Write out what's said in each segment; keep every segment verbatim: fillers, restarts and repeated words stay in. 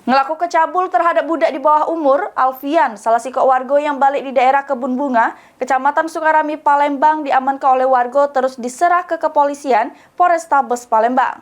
Ngelakuke cabul terhadap budak di bawah umur, Alfian, salah sikok warga yang balik di daerah Kebun Bunga, Kecamatan Sukarami, Palembang, diamankan oleh warga terus diserahke kepolisian Polrestabes Palembang.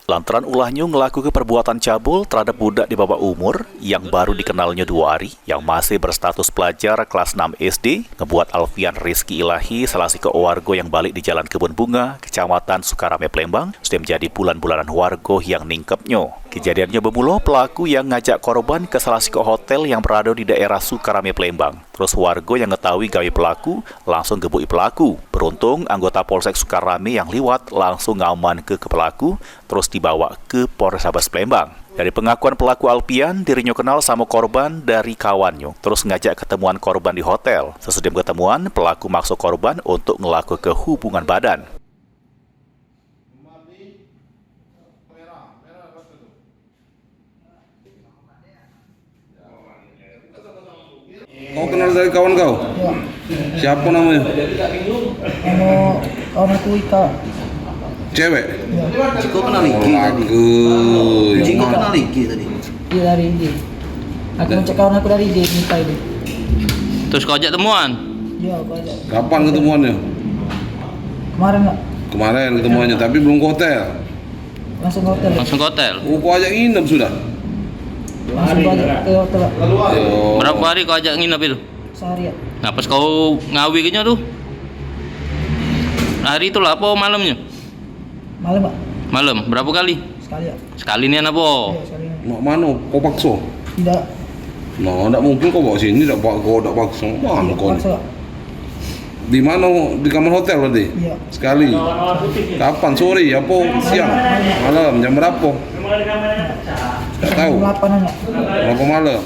Lantaran ulahnyo ngelakuke perbuatan cabul terhadap budak di bawah umur yang baru dikenalnyo duo hari, yang masih berstatus pelajar kelas enam S D, ngebuat Alfian Rizky Ilahi, salah sikok warga yang balik di Jalan Kebun Bunga, Kecamatan Sukarame, Palembang, sudah menjadi bulan-bulanan warga yang ningkepnyo. Kejadiannyo bemulo pelaku yang ngajak korban ke salah sikok hotel yang berado di daerah Sukarame, Palembang. Terus warga yang ngetahui gawe pelaku langsung gebuki pelaku. Beruntung anggota Polsek Sukarame yang liwat langsung ngamanke ke pelaku, terus dibawa ke Polrestabes Palembang. Dari pengakuan pelaku Alfian, dirinyo kenal samo korban dari kawannyo, terus ngajak ketemuan korban di hotel. Sesudem ketemuan, pelaku makso korban untuk ngelakuke hubungan badan. Kau kenal dari kawan kau? Ya. Siapa namanya? Nama kawan aku Ika. Cewek? Ya. Jiko kenal I G tadi. Jiko kenal I G tadi. Iya, dari I G. Aku ngecek kawan aku dari I G, minta itu. Terus kau ajak temuan? Iya, aku ajak. Kapan ketemuannya? Kemarin, Kak. Kemarin ketemuannya, tapi belum ke hotel? Langsung ke hotel. Langsung ke hotel? Oh, kau ajak nginep sudah? Langsung kau ajak ke hotel, Kak. Yo. Berapa hari kau ajak nginep itu? Sehari, Kak. Nah, pas kau ngawi ke nyo tu? Hari itulah apa malamnya? Malam, Kak. Malam. Berapa kali? Sekali, Kak. Sekali nian apa? Iya, sekali nian. Mak mano kau pakso? Tidak. Nah, ndak mungkin kau bawa sini, dak pak, kau dak pakso. Mano kau? Pakso, Kak. Di mano? Di kamar hotel berarti? Iya. Sekali. Kapan? Sore apa siang? Malam. Jam berapa? Ndak tahu. Jam delapan, Kak. Berapa malam?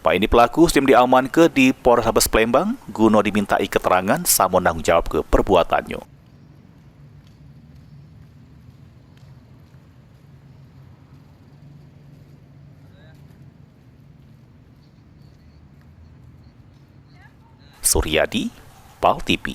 Pak ini pelaku sudem diamanke di Polrestabes Palembang guno dimintai keterangan samo nanggung jawabke perbuatannyo. Suryadi, Pal T V.